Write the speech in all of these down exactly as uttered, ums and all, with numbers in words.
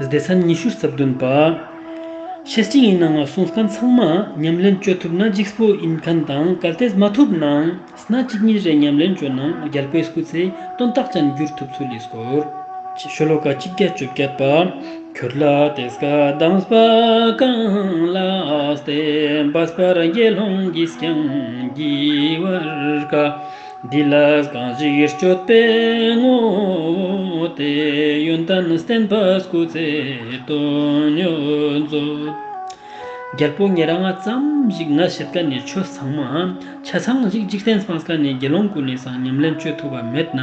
སྡེ་ཚན་ཉི་ཤུ་རྩ་བདུན་པ། བཤེས་སྤྲིང་ཡིན་ནའང་གསུངས་མཁན་ཚང་མ་ཉམས་ལེན་བཅོ་ཐུབ་ན་འཇིགས་པོ་ཡིན་མཁན་དང་གལ་ཏེ་མ་ཐུབ་ནའང་སྣ་གཅིག་གཉིས་རེ་ཉམས་ལེན་བཅོ་ནའང་རྒྱལ་པོའི་སྐུ་ཚེ་དོན་དག་ཅན་འགྱུར་ཐུབ་ཚུལ་ལི་སྐོར། ཤོ་ལོ་ཀ་གཅིག་བརྒྱ་བཅོ་བརྒྱད་པ། ཁྱོད་ལ་ཏེ་སྐད་གདམས་པ་གང་ལགས་ཏེ། འབད་པར་དགེ་སློང་གིས་ཀྱང་བགྱི་བར་དཀའ། འདི་ལ་གང་ཞིག་སྤྱོད་པའི་ངོ་བོ་སྟེ། ཡོན་ཏན་བསྟན་པ་སྐུ་ཚེ་དོན་ཡོད་མཛོད། རྒྱལ་པོ་ཉེ་རང་ང་ཙམ་ཞིག་ང་བཤད་མཁན་ནི་ཆོས་ཚང་མ་ཆ་ཚང་ཞིག་འཇིག་རྟེན་སྤངས་མཁན་ནི་དགེ་སློང་ཀུན་ནི་སང་ཉམས་ལེན་བཅོ་ཐུབ་པ་མེད་ན་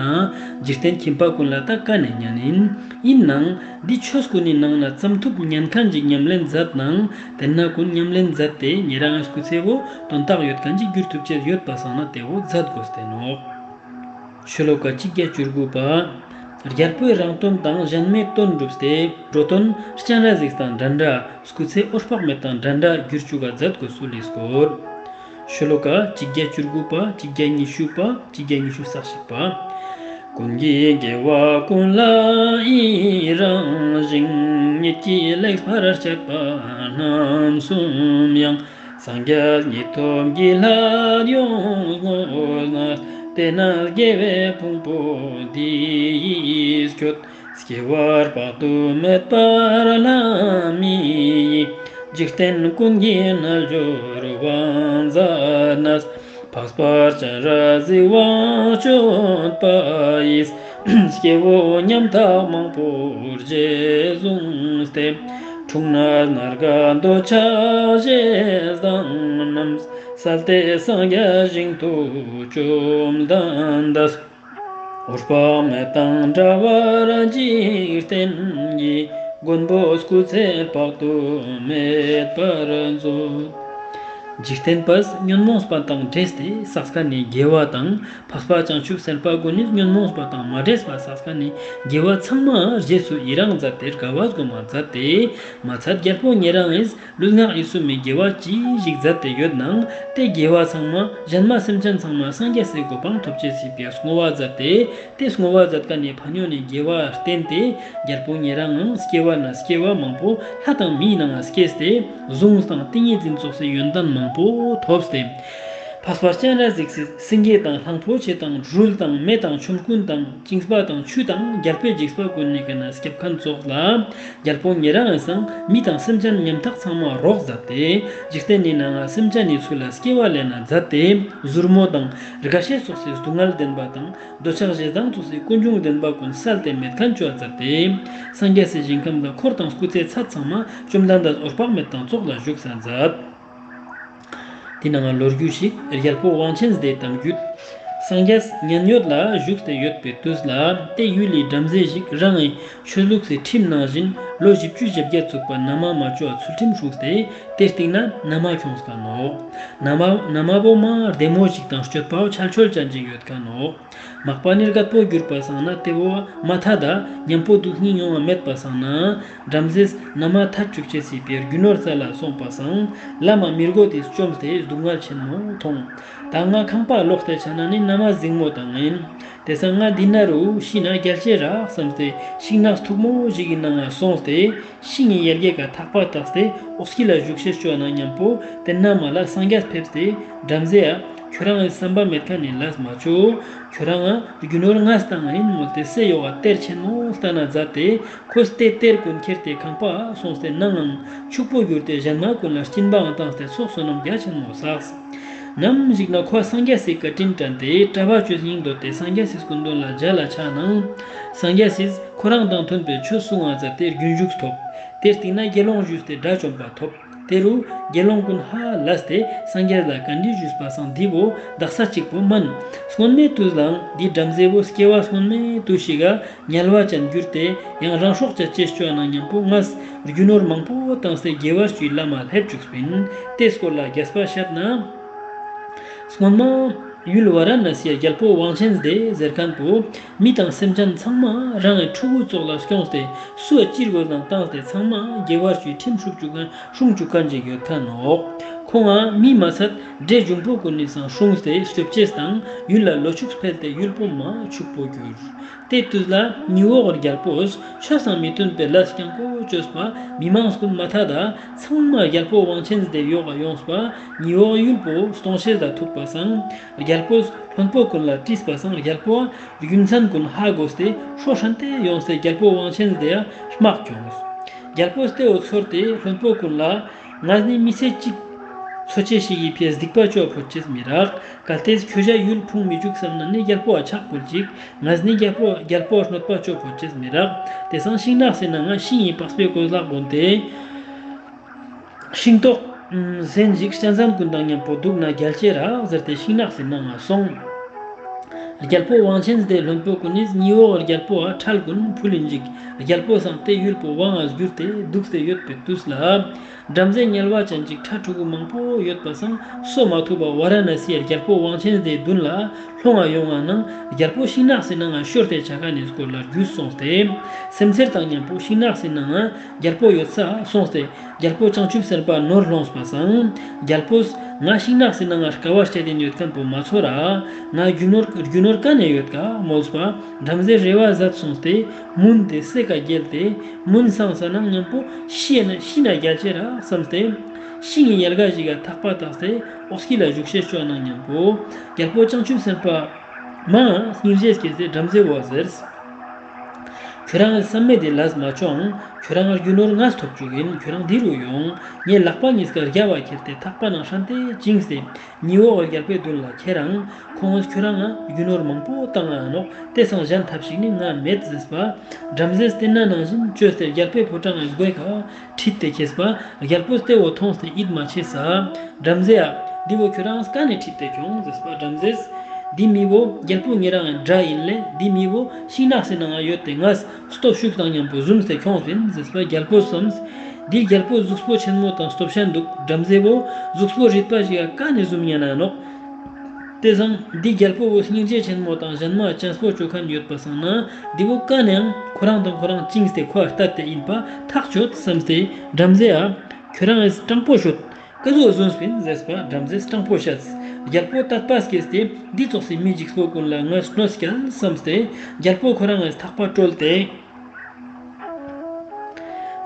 འཇིག་རྟེན་ཁྱིམ་པ་ཀུན་ལ་ད་ཀ་ནས་ཉན་ཡིན། ཡིན་ནའང་འདི་ཆོས་ཀུན་ནི་ནང་ན་ཙམ་ཐུབ་ཉན་མཁན་ཞིག་ཉམས་ལེན་མཛད་ནའང་དེ་ན་ཀུན་ཉམས་ལེན་མཛད་དེ་ཉེ་རང་ངི་སྐུ་ཚེ་བོ་དོན་དག་ཡོད་མཁན་ཞིག་འགྱུར་ཐུབ་ཅེས་ཡོད་པ་སང་ན་དེ་བོ་མཛད་དགོས་ཏེ་ནོག། ཤོ་ལོ་ཀ་གཅིག་བརྒྱ་བཅུ་དགུ་པ། རྒྱལ་པོའི་རང་དོན་དང་གཞན་མའི་དོན་བསྒྲུབས་ཏེ། འགྲོ་དོན་སྤྱན་རས་གཟིགས་དང་འདྲ་འདྲ་སྐུ་ཚེ་འོད་དཔག་མེད་དང་འདྲ་འདྲ་འགྱུར་བཅུག་ག་མཛད་དགོས་ཚུལ་ལི་སྐོར། ཤོ་ལོ་ཀ་གཅིག་བརྒྱ་བཅུ་དགུ་པ། གཅིག་བརྒྱ་ཉི་ཤུ་པ། གཅིག་བརྒྱ་ཉི་ཤུ་རྩ་གཅིག་པ། ཀུན་གྱི་དགེ་བ་ཀུན་ལ་ཡི་རང་ཞིང་། ཉིད་ཀྱི་ལེགས་པར་སྤྱད་པ་རྣམ་གསུམ་ཡང་། སངས་རྒྱས་ཉིད་ཐོབ་བགྱིད་ལྷ་ཡོངས་བསྔོ་ནས། དེ་ནས་དགེ་བའི་ཕུང་པོ་འདི་ཡིས་སྐྱོད། སྐྱེ་བ་དཔག་ཏུ་མེད་པར་ལྷ་མི་ཡི། འཇིག་རྟེན་ཀུན་གྱི་རྣལ་འབྱོར་དབང་མཛད་ནས། འཕགས་པ་སྤྱན་རས་གཟིགས་དབང་སྤྱོད་པ་ཡིས། སྐྱེ་བོ་ཉམ་ཐག་མང་པོར་རྗེས་བཟུང་སྟེ། འཁྲུངས་ནས་ནར་དགའ་འདོད་ཆགས་ཞེ་སྡང་རྣམས། བསལ་ཏེ་སངས་རྒྱས་ཞིང་དུ་བཅོམ་ལྡན་འདས། འོད་དཔག་མེད་དང་འདྲ་བར་འཇིག་རྟེན་གྱི། མགོན་པོ་སྐུ་ཚེ་དཔག་ཏུ་མེད་པར་མཛོད། འཇིག་རྟེན་པས་ཉོན་མོངས་པ་དང་འདྲེས་ཏེ་བསགས་མཁན་ནི་དགེ་བ་དང་། འཕགས་པ་བྱང་ཆུབ་སེམས་དཔའ་ཀུན་ནི་ཉོན་མོངས་པ་དང་མ་འདྲེས་པ་བསགས་མཁན་ནི་དགེ་བ་ཚང་མ་རྗེས་སུ་ཡི་རང་མཛད་དེ་དགའ་བ་སྒོམ་མ་མཛད་དེ། མ་ཚད་རྒྱལ་པོ་ཉེ་རང་ངིས་ལུས་ངག་ཡིད་གསུམ་མི་དགེ་བ་ཅི་ཞིག་མཛད་དེ་ཡོད་ནའང་དེ་དགེ་བ་ཚང་མ་གཞན་མ་སེམས་ཅན་ཚང་མ་སངས་རྒྱས་སི་གོ་འཕང་ཐོབ་ཅེས་སི་ཕིའ་བསྔོ་བ་མཛད་དེ། དེ་བསྔོ་བ་མཛད་མཁན་ནི་ཕན་ཡོན་ནི་དགེ་བ་བརྟེན་ཏེ་རྒྱལ་པོ་ཉེ་རང་ངང་སྐྱེ་བ་ན་སྐྱེ་བ་མང་པོ་ལྷ་དང་མིའི་ནང་ང་སྐྱེས་ཏེ་གཟུངས་དང་ཏིང་ངེ་འཛིན་ཙོགས་སི་ཡོན་ཏན་མང་པོ་ཐོབ་སྟེ། འཕགས་པ་སྤྱན་རས་གཟིགས་སི་སེང་གེ་དང་གླང་པོ་ཆེ་དང་སྦྲུལ་དང་མེ་དང་ཆོམ་རྐུན་དང་བྱིངས་པ་དང་ཆུ་དང་རྒྱལ་པོའི་འཇིགས་པ་ཀུན་ནི་ཀ་ན་སྐྱབས་མཁན་ཙོགས་ལ། རྒྱལ་པོ་ཉེ་རང་ངི་སང་མི་དང་སེམས་ཅན་ཉམ་ཐག་ཚང་མ་རོགས་མཛད་དེ། འཇིག་རྟེན་ནི་ནང་ང་སེམས་ཅན་ནི་ཚུལ་ལ་སྐྱེ་བ་ལེན་ན་མཛད་དེ། ཟུར་མོ་དང་རྒ་ཤི་ཙོགས་སི་སྡུག་བསྔལ་བདེན་པ་དང་། འདོད་ཆགས་ཞེ་སྡང་ཙོགས་སི་ཀུན་འབྱུང་བདེན་པ་ཀུན་བསལ་ཏེ་མེད་མཁན་ཅོ་མཛད་དེ། སངས་རྒྱས་སི་ཞིང་ཁམས་ལ་འཁོར་དང་སྐུ་ཚེ་ཚད་ཚང་མ་བཅོམ་ལྡན་འདས་འོད་དཔག་མེད་དང་ཙོགས་ལ་བཞུགས་ས་མཛད། དེ་ནང་ལོ་རྒྱུས་ཤིག་རྒྱལ་པོ་དབང་ཆེན་སྡེའི་གཏམ་རྒྱུད། སངས་རྒྱས་མཉན་ཡོད་ལ་བཞུགས་ཏེ་ཡོད་པའི་དུས་ལ་དེ་ཡུལ་ལི་བྲམ་ཟེ་ཞིག་རང་ངི་ཆོས་ལུགས་སི་ཁྲིམས་ནང་བཞིན་ལོ་བཞི་བཅུ་ཞེ་བརྒྱད་ཚུགས་པ་ན་མ་མ་ཅོ་བ་ཚུལ་ཁྲིམས་སྲུངས་ཏེ་དེ་སྟིང་ན་ན་མ་ཁྱོངས་ཀ་ནོག། ན་མ་ན་མ་བོ་མ་བདེ་མོ་ཞིག་དང་སྤྱོད་པ་བོ་ཆལ་ཆོལ་ཅན་ཞིག་ཡོད་ཀ་ནོག། མག་པ་ནི་རྒད་པོ་གྱུར་པ་སང་ན་དེ་བོ་མ་ཐད་ད་མཉམ་པོ་དུག་སྙིང་ཡོང་བ་མེད་པ་སང་ན་བྲམ་ཟེས་ན་མ་ཐད་ཅུག་ཅེས་སི་ཕིའ་རྒྱུ་ནོར་སལ་ལ་སོང་པ་སང་ལམ་མ་མི་རྒོད་དེ་བཅོམ་སྟེ་སྡུག་བསྔལ་ཆེན་མོ་ཐོང་། ད་ང་ཁང་པ་ལོག་སྟེ་ཆ་ན་ནི་ན་མ་ཟིང་མོ་དང་ཡིན། དེ་སང་ང་འདི་ན་རུ་ཤི་ན་རྒྱལ་ཆེ་རག་བསམ་སྟེ་ཤིང་ནགས་མཐུག་མོ་ཞིག་གི་ནང་ང་སོང་སྟེ། ཤིང་ངི་ཡལ་གའི་ཀ་ཐག་པ་བཏགས་ཏེ་འོག་སྐྱི་ལ་བཞུགས་ཤེས་ཅོ་ན་མཉམ་པོ་དེ་ན་མ་ལ་སངས་རྒྱས་ཕེབས་ཏེ་བྲམ་ཟེ་ཡ་ཁྱོ་རང་ངི་བསམ་པ་མེད་མཁན་ནི་ལས་མ་ཅོ། ཁྱོ་རང་ང་རྒྱུ་ནོར་ངས་བཏང་ཡིན་མོལ་ཏེ་སའི་ཡོག་ག་གཏེར་ཆེན་མོ་བཏང་ན་མཛད་དེ་ཁོས་དེ་གཏེར་ཀུན་ཁྱེར་ཏེ་ཁང་པ་སོང་སྟེ་ནང་ངང་ཕྱུག་པོ་གྱུར་ཏེ་གཞན་མ་ཀུན་ལ་སྦྱིན་པའང་བཏང་སྟེ་ཚོགས་བསོད་ནམས་རྒྱ་ཆེན་མོ་བསགས། ནམ་ཞིག་ན་ཁོ་སངས་རྒྱས་སི་བཀའ་དྲིན་དྲན་ཏེ་གྲྭ་པ་ཅོས་སྙིང་འདོད་དེ་སངས་རྒྱས་སི་སྐུ་མདུན་ལ་མཇལ་ལ་ཆ་ནང་། སངས་རྒྱས་སི་ཁོ་རང་དང་མཐུན་པའི་ཆོས་གསུང་བ་མཛད་དེ་རྒྱུན་འཇུག་ཐོབ། དེ་སྟིང་ན་དགེ་སློང་ཞུས་ཏེ་དགྲ་བཅོམ་པ་ཐོབ། དེ་རུ་དགེ་སློང་ཀུན་ཧ་ལས་ཏེ་སངས་རྒྱས་ལ་བཀའ་འདྲི་ཞུས་པ་སང་འདི་བོ་དག་ས་གཅིག་པོ་མན། སྔོན་མའི་དུས་ལའང་འདི་བྲམ་ཟེ་བོ་སྐྱེ་བ་སྔོན་མའི་དུས་ཤིག་ག་དམྱལ་བ་ཅན་གྱུར་ཏེ་ཡང་རང་སྲོག་བཅད་ཅེས་ཅོ་ན་མཉམ་པོ་ངས་རྒྱུ་ནོར་མང་པོ་བཏང་སྟེ་དགེ་བ་བཅུའི་ལམ་མ་སླེབས་བཅུག་པིན། དེ་སྐོར་ལ་རྒྱས་པ་བཤད་ན། སྔོན་མ་ཡུལ་ཝཱ་ར་ཎ་སིའི་རྒྱལ་པོ་དབང་ཆེན་སྡེ་ཟེར་མཁན་པོ་མི་དང་སེམས་ཅན་ཚང་མ་རང་ངི་ཕྲུ་གུ་ཙོགས་ལ་སྐྱོངས་ཏེ་སུའ་ཅི་དགོས་ནའང་བཏང་སྟེ་ཚང་མ་དགེ་བ་བཅུའི་ཁྲིམས་སྲུང་བཅུག་མཁན་སྲུང་བཅུག་མཁན་ཅིག་ཡོད་མཁན་ནོག། ཁོང་ང་མི་མ་ཚད་འདྲེ་འབྱུང་པོ་ཀུན་ནི་སང་སྲུངས་ཏེ་སྐྱོབ་ཅེས་དང་ཡུལ་ལ་ལོ་ཕྱུགས་འཕེལ་ཏེ་ཡུལ་པོ་མ་ཕྱུག་པོ་གྱུར། ཏེ་དུས་ལ་ཉི་འོག་རྒྱལ་པོས་ཆོས་དང་མི་མཐུན་པའི་ལས་རྐྱང་པོ་བཅོས་པ་མི་མང་ཀུན་མ་ཐད་ད་ཚང་མ་རྒྱལ་པོ་དབང་ཆེན་སྡེ་ཡོག་ག་ཡོངས་པ་ཉི་འོག་ཡུལ་པོ་སྟོང་ཤེས་ལ་ཐུག་པ་སང་རྒྱལ་པོས་བློན་པོ་ཀུན་ལ་དྲིས་པ་སང་རྒྱལ་པོ་རྒྱུ་མཚན་ཀུན་ཧ་གོ་སྟེ་ཧྲོ་ཧྲན་ཏེ་ཡོངས་ཏེ་རྒྱལ་པོ་དབང་ཆེན་སྡེ་ཡ་དམག་ཁྱོངས། རྒྱལ་པོས་ཏེ་འོ་ཚོར་ཏེ་བློན་པོ་ཀུན་ལ་ང་ནི་མི་ཚེ་གཅིག་འཚོ་ཅེས་ཤིག་གི་ཕིའ་སྡིག་པ་ཅོ་ཕོད་ཅེས་མི་རག་གལ་ཏེ་ཁྱོ་ཞ་ཡུལ་ཕུང་མི་བཅུག་བསམ་ན་ནི་རྒྱལ་པོ་ཨ་ཕྱག་ཕུལ་ཅིག་ང་ནི་རྒྱལ་པོ་རྒྱལ་པོ་གནོད་པ་ཅོ་ཕོད་ཅེས་མི་རག་ཏེ་སང་ཤིང་ནགས་སི་ནང་ང་ཤིང་ངི་པགས་པའི་གོས་ལག་གོན་ཏེ། ཤིང་ཏོག་ཟན་ཞིག་སྤྱན་ཟན་ཀུན་དང་མཉམ་པོ་འདུག་ན་རྒྱལ་ཅེས་རག་ཟེར་ཏེ་ཤིང་ནགས་སི་ནང་ང་སོང་། རྒྱལ་པོ་དབང་ཆེན་སྡེའི་བློན་པོ་ཀུན་ནི་ཉི་འོག་རྒྱལ་པོ་ཨ་ཁྲལ་ཀུན་ཕུལ་ལིན་ཅིག་རྒྱལ་པོ་སང་ཏེ་ཡུལ་པོ་དབང་ང་བསྒྱུར་ཏེ་འདུག་སྟེ་ཡོད་པའི་དུས་ལ། བྲམ་ཟེ་དམྱལ་བ་ཅན་ཅིག་ཁྲ་ཕྲུ་གུ་མང་པོ་ཡོད་པ་སང་གསོ་མ་ཐུབ་པ་ཝ་ར་ཎ་སིའི་རྒྱལ་པོ་དབང་ཆེན་སྡེའི་མདུན་ལ་ལྷོང་ང་ཡོང་ང་ནང་རྒྱལ་པོ་ཤིང་ནགས་སི་ནང་ང་ཤོར་ཏེ་ཆ་ཁན་ནི་སྐོར་ལ་རྒྱུས་སོང་སྟེ། སེམས་འཚེར་དང་མཉམ་པོ་ཤིང་ནགས་སི་ནང་ང་རྒྱལ་པོ་ཡོད་ས་སོང་སྟེ། རྒྱལ་པོ་བྱང་ཆུབ་སེམས་དཔའ་ནོར་ལྷོངས་པ་སང་། རྒྱལ་པོས་ང་ཤིང་ནགས་སི་ནང་ང་དཀའ་བ་སྤྱད་དེ་ཡོད་ཁན་པོ་མ་ཚོར་ར། ང་རྒྱུ་ནོར་རྒྱུ་ནོར་ཀ་ནེ་ཡོད་ཀ་མོལས་པ། བྲམ་ཟེ་རེ་བ་ཟད་སོང་སྟེ་མུན་ཏེ་སེ་ཀ་རྒྱལ་ཏེ་མུན་སངས་ས་ནང་མཉམ་པོ་ཤི་ན་ཤི་ན་རྒྱལ་ཅེས་རག་བསམས་ཏེ། ཤིང་ངི་ཡལ་ག་ཞིག་ག་ཐག་པ་བཏགས་ཏེ་འོག་སྐྱི་ལ་བཞུགས་ཤེས་ཅོ་ནང་མཉམ་པོ། རྒྱལ་པོ་བྱང་ཆུབ་སེམས་དཔའ་མ་སྙིང་རྗེ་སྐྱེས་ཏེ་བྲམ་ཟེ་བོ་ཟེར། ཁྱོ་རང་བསམ་མེད་དེ་ལས་མ་ཆོང་། ཁྱོ་རང་རྒྱུ་ནོར་ངས་ཐོབ་ཅུག་ཡིན། ཁྱོ་རང་འདི་རུ་ཡོང་། ངའི་ལག་པ་གཉིས་ཀ་རྒྱབ་བ་ཁྱེར་ཏེ་ཐག་པ་ནང་ཧྲན་ཏེ་བཅིངས་ཏེ་ཉི་འོག་རྒྱལ་པོའི་མདུན་ལ་ཁྱེར་རང་། ཁོང་ངིས་ཁྱོ་རང་ང་རྒྱུ་ནོར་མང་པོ་བཏང་ང་ནོག་ཏེ་སང་གཞན་ཐབས་ཤིག་ནི་ང་མེད་ཟེརས་པ། བྲམ་ཟེས་ཏེ་ན་ནང་བཞིན་བཅོས་ཏེ་རྒྱལ་པོའི་ཕོ་བྲང་ངི་སྒོའི་ཁ་ཁྲིད་དེ་ཁྱེརས་པ། རྒྱལ་པོས་ཏེ་འོ་མཐོང་སྟེ་ཡིད་མ་ཆེས་ས། བྲམ་ཟེ་ཡ། འདི་བོ་ཁྱོ་རང་ཀ་ནེ་ཁྲིད་དེ་ཁྱོང་ཟེརས་པ། བྲམ་ཟེས། འདི་མི་བོ་རྒྱལ་པོ་ཉེ་རང་ངི་དགྲ་ཡིན་ལེ། འདི་མི་བོ་ཤིང་ནགས་སི་ནང་ང་ཡོད་དེ་ངས་སྟོབས་ཤུགས་དང་མཉམ་པོ་ཟུམས་ཏེ་ཁྱོངས་ཡིན་ཟེརས་པ། རྒྱལ་པོས་སམས། འདི་རྒྱལ་པོ་གཟུགས་པོ་ཆེན་མོ་དང་སྟོབས་ཆེན་འདུག་བྲམ་ཟེ་བོ་གཟུགས་པོ་རིད་པ་ཞིག་ག་ཀ་ནེ་ཟུམ་ཉན་ན་ནོག་ཏེ་སང་འདི་རྒྱལ་པོ་བོ་སྙིང་རྗེ་ཆེན་མོ་དང་གཞན་མ་ཅན་པོ་ཅོ་ཁན་ཡོད་པ་སང་ན་འདི་བོ་ཀ་ནེའང་ཁོ་རང་དང་ཁོ་རང་བཅིངས་ཏེ་ཁོ་ཨ་ལྟད་དེ་ཡིན་པ་ཐག་ཆོད་སམས་ཏེ། བྲམ་ཟེ་ཡ། ཁྱོ་རང་ངིས་སྤྲང་པོ་ཤོད། ཀ་ཟུག་ཟུམས་པིན་ཟེརས་པ། བྲམ་ཟེས་སྤྲང་པོ་ཤད། རྒྱལ་པོ་དད་པ་སྐྱེས་ཏེ་འདི་ཙོགས་སི་མི་འཇིགས་པོ་ཀུན་ལ་ངས་གནོད་སྐྱལ་སམས་ཏེ། རྒྱལ་པོ་ཁོ་རང་ངིས་ཐག་པ་བཀྲོལ་ཏེ།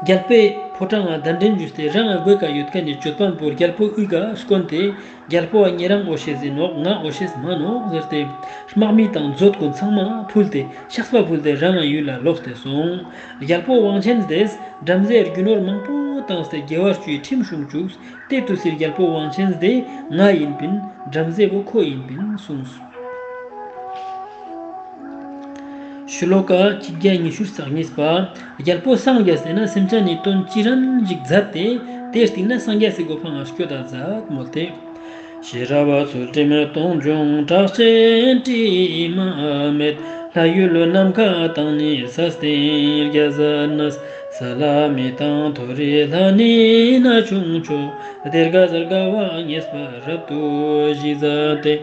རྒྱལ་པོའི་ཕོ་བྲང་ང་གདན་འདྲེན་ཞུས་ཏེ་རང་ངི་སྒོའི་ཀ་ཡོད་ཁན་ནི་ཅོད་པན་པོ་རྒྱལ་པོའི་དབུའི་ཀ་སྐོན་ཏེ། རྒྱལ་པོ་ཨ་ཉེ་རང་འོ་ཤེས་ཡིན་ནོག་ང་འོ་ཤེས་མ་ནོག་ཟེར་ཏེ། དམག་མི་དང་མཛོད་ཀུན་ཚང་མ་ཕུལ་ཏེ་ཆགས་པ་ཕུལ་ཏེ་རང་ངི་ཡུལ་ལ་ལོག་སྟེ་སོང་། རྒྱལ་པོ་དབང་ཆེན་སྡེས་བྲམ་ཟེའི་རྒྱུ་ནོར་མང་པོ་བཏང་སྟེ་དགེ་བ་བཅུའི་ཁྲིམས་སྲུང་བཅུག་ཏེ་དུས་སི་རྒྱལ་པོ་དབང་ཆེན་སྡེ་ང་ཡིན་པིན། བྲམ་ཟེ་བོ་ཁོ་ཡིན་པིན་གསུངས། ཤོ་ལོ་ཀ་གཅིག་བརྒྱ་ཉི་ཤུ་རྩ་གཉིས་པ། རྒྱལ་པོ་སངས་རྒྱས་ཏེ་ན་སེམས་ཅན་ནི་དོན་ཅི་རན་ཞིག་མཛད་དེ། དེའི་སྟིང་ན་སངས་རྒྱས་སི་གོ་འཕང་ང་སྐྱོད་ད་མཛད་མོལ་ཏེ། ཤེས་རབ་ཚུལ་ཁྲིམས་སྟོང་འབྱུང་གྲགས་ཆེན་དྲི་མ་མེད། ལྷ་ཡུལ་ནམ་མཁའ་དང་ནི་ས་སྟེང་རྒྱ་ཟ་ནས། ས་ལ་མི་དང་མཐོ་རིས་ལྷ་ནི་ན་ཆུང་མཆོག་སྡེ་དགུ་ཟླ་དགུ་པ་བརྙེས་པ་རབ་ཏུ་གཞི་མཛད་དེ།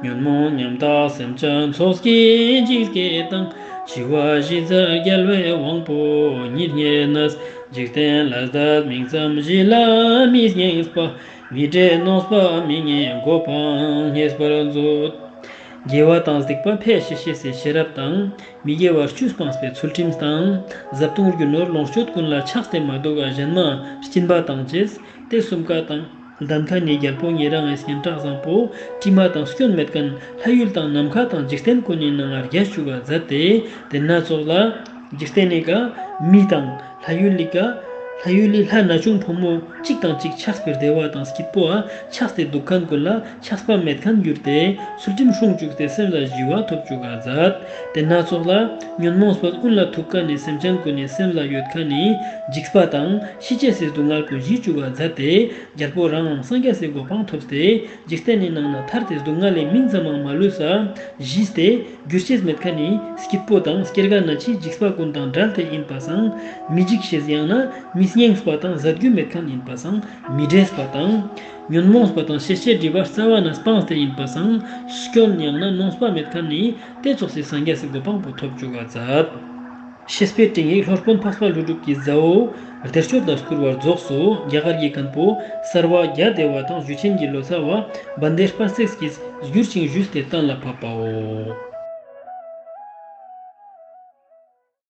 ཉོན་མོངས་ཉམ་ཐག་སེམས་ཅན་ཚོགས་ཀྱི་འཇིགས་བྱེད་དང་། འཆི་བ་ཞི་མཛད་རྒྱལ་བའི་དབང་པོ་ཉིད་བརྙེས་ནས། འཇིག་རྟེན་ལས་འདས་མིང་ཙམ་བཞི་ལ་མི་སྙེགས་པ། མི་འབྲལ་ནོངས་པ་མི་ཉན་གོ་འཕང་བརྙེས་པར་མཛོད། དགེ་བ་དང་སྡིག་པ་ཕལ་ཆེར་ཤེས་སའི་ཤེས་རབ་དང་། མི་དགེ་བ་བཅུ་སྤངས་པའི་ཚུལ་ཁྲིམས་དང་། བཟའ་བཏུང་རྒྱུ་ནོར་ལོངས་སྤྱོད་ཀུན་ལ་ཆགས་ཏེ་མ་འདུག་ག་གཞན་མ་སྦྱིན་པ་བཏང་ཅེས། ཏེ་གསུམ་ཀ་དང་ལྡན་ཁན་ནི་རྒྱལ་པོ་ཉེ་རང་ངི་སྙན་གྲགས་བཟང་པོ་དྲི་མ་དང་སྐྱོན་མེད་ཁན་ལྷ་ཡུལ་དང་ནམ་མཁའ་དང་འཇིག་རྟེན་ཀུན་ནི་ནང་ང་རྒྱས་བཅུག་ག་མཛད་དེ། ཏེ་ན་ཙོགས་ལ་འཇིག་རྟེན་ནི་ཀ་མི་དང་ལྷ་ཡུལ་ལི་ཀ་ལྷ་ཡུལ་ལི་ལྷ་ན་ཆུང་ཕོ་མོ་གཅིག་དང་གཅིག་ཆགས་པའི་བདེ་བ་དང་སྐྱིད་པོ་ཨ་ཆགས་ཏེ་འདུག་ཁན་ཀུན་ལ་ཆགས་པ་མེད་ཁན་གྱུར་ཏེ་ཚུལ་ཁྲིམས་སྲུང་བཅུག་སྟེ་སེམས་ལ་ཞི་བ་ཐོབ་བཅུག་ག་མཛད། ཏེ་ན་ཙོགས་ལ་ཉོན་མོངས་པ་ཀུན་ལ་ཐུག་ཁན་ནི་སེམས་ཅན་ཀུན་ནི་སེམས་ལ་ཡོད་ཁན་ནི་འཇིགས་པ་དང་ཤི་ཅེས་སི་སྡུག་བསྔལ་ཀུན་ཞི་བཅུག་ག་མཛད་དེ། རྒྱལ་པོ་རང་ངམ་སངས་རྒྱས་སི་གོ་འཕང་ཐོབ་སྟེ་འཇིག་རྟེན་ནི་ནང་ན་ཐར་ཏེ་སྡུག་བསྔལ་ལས་མིང་ཙམ་མ་ལུས་ས་ཞི་སྟེ་འགྱུར་ཅེས་མེད་ཁན་ནི་སྐྱིད་པོ་དང་སྐྱེ་རྒ་ན་འཆིའི་འཇིགས་པ་ཀུན་དང་བྲལ་ཏེ་ཡིན་པ་སང་མི་འཇིགས་ཤེས་ཡང་ན་མི་སྙེངས་པ་དང་ཟ་རྒྱུ་མེད་ཁན་ཡིན་པ་སང་མི་འབྲེལ་བ་དང་། ཉོན་མོངས་པ་དང་ཤེས་བྱའི་སྒྲིབ་པ་རྩ་བ་ནས་སྤངས་ཏེ་ཡིན་པ་སང་སྐྱོན་ཡང་ན་ནོངས་པ་མེད་ཁན་ནི་ཏེ་ཙོགས་སི་སངས་རྒྱས་སི་གོ་འཕང་པོ་ཐོབ་བཅུག་ག་མཛད། བཤེས་པའི་སྤྲིངས་ཡིག་སློབ་དཔོན་འཕགས་པ་ཀླུ་སྒྲུབ་ཀྱི་ཟ་འོ་བདེ་སྤྱོད་ལ་བསྐུལ་བ་རྫོགས་སོ། རྒྱ་གར་གྱི་མཁན་པོ་སརྦ་རྒྱ་དེ་བ་དང་བཞུགས་ཆེན་གྱི་ལོ་ཙཱ་བ་བན་དེ་སྤར་སེགས་ཀྱིས་བསྒྱུར་ཅིང་ཞུས་ཏེ་གཏན་ལ་ཕབ་པའོ།